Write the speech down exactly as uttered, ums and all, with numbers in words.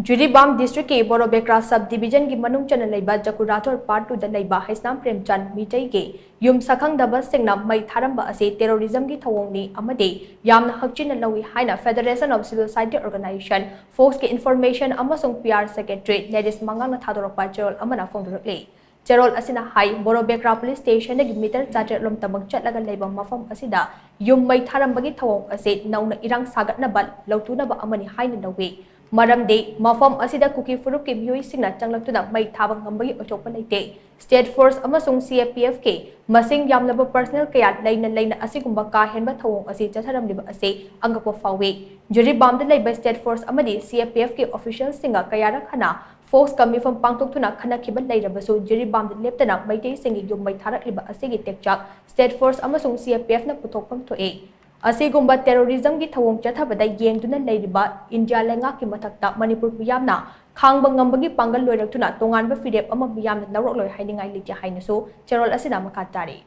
ꯖꯤꯔꯤꯕꯥꯝ ꯗꯤꯁꯇ꯭ꯔꯤꯛꯀꯤ ꯕꯣꯔꯣꯕꯦꯀ꯭ꯔꯥ ꯁꯕ ꯗꯤꯕꯤꯖꯟꯒꯤ ꯃꯅꯨꯡ ꯆꯟꯅ ꯂꯩꯕ ꯖꯀꯨꯔꯥꯊꯣꯔ ꯄꯥꯔꯠ ꯇꯨꯗ ꯂꯩꯕ ꯍꯩꯁꯅꯥꯝ ꯄ꯭ꯔꯦꯝꯆꯥꯟ ꯃꯤꯇꯩꯒꯤ ꯌꯨꯝ ꯁꯛꯈꯪꯗꯕꯁꯤꯡꯅ ꯃꯩ ꯊꯥꯔꯝꯕ ꯑꯁꯤ ꯇꯦꯔꯣꯔꯤꯖꯝꯒꯤ ꯊꯧꯑꯣꯡꯅꯤ ꯑꯃꯗꯤ ꯌꯥꯝꯅ ꯍꯛꯆꯤꯟꯅ ꯂꯧꯏ ꯍꯥꯏꯅ Federation of Civil Society Organization, ꯐꯣꯛꯁꯀꯤ ꯏꯟꯐꯣꯔꯃꯦꯁꯟ ꯑꯃꯁꯨꯡ ꯄꯤ ꯑꯥꯔ ꯁꯦꯀ꯭ꯔꯦꯇꯔꯤ ꯂꯦꯔꯤꯁ ꯃꯉꯥꯡꯅ ꯊꯥꯗꯣꯔꯛꯄ ꯆꯦꯔꯣꯜ ꯑꯃꯅ ꯐꯣꯡꯗꯣꯔꯛꯂꯤ꯫ ꯆꯦꯔꯣꯜ ꯑꯁꯤꯅ ꯍꯥꯏ, ꯕꯣꯔꯣꯕꯦꯀ꯭ꯔꯥ ꯄꯨꯂꯤꯁ ꯁ꯭ꯇꯦꯁꯟꯗꯒꯤ ꯃꯤꯇꯔ ꯆꯥꯇ꯭ꯔꯦꯠ ꯂꯣꯝ ꯇꯃꯛ ꯆꯠꯂꯒ ꯂꯩꯕ ꯃꯐꯝ ꯑꯁꯤꯗ ꯌꯨꯝ ꯃꯩ ꯊꯥꯔꯝꯕꯒꯤ ꯊꯧꯑꯣꯡ ꯑꯁꯤ ꯅꯧꯅ ꯏꯔꯥꯡ ꯁꯥꯒꯠꯅꯕ ꯂꯧꯇꯨꯅꯕ ꯑꯃꯅꯤ ꯍꯥꯏꯅ ꯂꯧꯏ꯫ ꯃꯔꯝꯗꯤ ꯃꯐꯝ ꯑꯁꯤꯗ ꯀꯨꯀꯤ ꯐꯨꯔꯨꯞꯀꯤ ꯃꯤꯑꯣꯏꯁꯤꯡꯅ ꯆꯪꯂꯛꯇꯨꯅ ꯃꯩ ꯊꯥꯕ ꯉꯝꯕꯒꯤ ꯑꯣꯏꯊꯣꯛꯄ ꯂꯩꯇꯦ꯫ ꯁ꯭ꯇꯦꯠ ꯐꯣꯔꯁ ꯑꯃꯁꯨꯡ ꯁꯤ ꯑꯦ ꯄꯤ ꯑꯦꯐꯀꯤ ꯃꯁꯤꯡ ꯌꯥꯝꯂꯕ ꯄꯔꯁꯅꯦꯜ ꯀꯌꯥ ꯂꯩꯅ ꯂꯩꯅ ꯑꯁꯤꯒꯨꯝꯕ ꯀꯥ ꯍꯦꯟꯕ ꯊꯧꯑꯣꯡ ꯑꯁꯤ ꯆꯠꯊꯔꯝꯂꯤꯕ ꯑꯁꯤ ꯑꯉꯛꯄ ꯐꯥꯎꯏ꯫ ꯖꯤꯔꯤꯕꯥꯝꯗ ꯂꯩꯕ ꯁ꯭ꯇꯦꯠ ꯐꯣꯔꯁ ꯑꯃꯗꯤ ꯁꯤ ꯑꯦ ꯄꯤ ꯑꯦꯐꯀꯤ ꯑꯣꯐꯤꯁꯤꯌꯦꯜꯁꯤꯡꯒ ꯀꯌꯥꯔꯛ ꯍꯟꯅ ꯐꯣꯛꯁꯀ ꯃꯤꯐꯝ ꯄꯥꯡꯊꯣꯛꯇꯨꯅ ꯈꯟꯅꯈꯤꯕ ꯂꯩꯔꯕꯁꯨ, ꯖꯤꯔꯤꯕꯥꯝꯗ ꯂꯦꯞꯇꯅ ꯃꯩꯇꯩꯁꯤꯡꯒꯤ ꯌꯨꯝ ꯃꯩ ꯊꯥꯔꯛꯂꯤꯕ ꯑꯁꯤꯒꯤ ꯇꯦꯛꯆꯥꯛ ꯁ꯭ꯇꯦꯠ ꯐꯣꯔꯁ ꯑꯃꯁꯨꯡ ꯁꯤ ꯑꯦ ꯄꯤ ꯑꯦꯐꯅ ꯄꯨꯊꯣꯛꯐꯝ ꯊꯣꯛꯏ꯫ ꯑꯁꯤꯒꯨꯝꯕ ꯇꯦꯔꯣꯔꯤꯖꯝꯒꯤ ꯊꯧꯑꯣꯡ ꯆꯠꯊꯕꯗ ꯌꯦꯡꯗꯨꯅ ꯂꯩꯔꯤꯕ ꯏꯟꯗꯤꯌꯥ ꯂꯩꯉꯥꯛꯀꯤ ꯃꯊꯛꯇ ꯃꯅꯤꯄꯨꯔ ꯃꯤꯌꯥꯝꯅ ꯈꯥꯡꯕ ꯉꯝꯕꯒꯤ ꯄꯥꯡꯒꯜ ꯂꯣꯏꯔꯛꯇꯨꯅ ꯇꯣꯉꯥꯟꯕ ꯐꯤꯔꯦꯞ ꯑꯃ ꯃꯤꯌꯥꯝꯅ ꯂꯧꯔꯛꯂꯣꯏ ꯍꯥꯏꯅꯤꯡꯉꯥꯏ ꯂꯩꯇꯦ ꯍꯥꯏꯅꯁꯨ ꯆꯦꯔꯣꯜ ꯑꯁꯤꯅ ꯃꯈꯥ ꯇꯥꯔꯤ꯫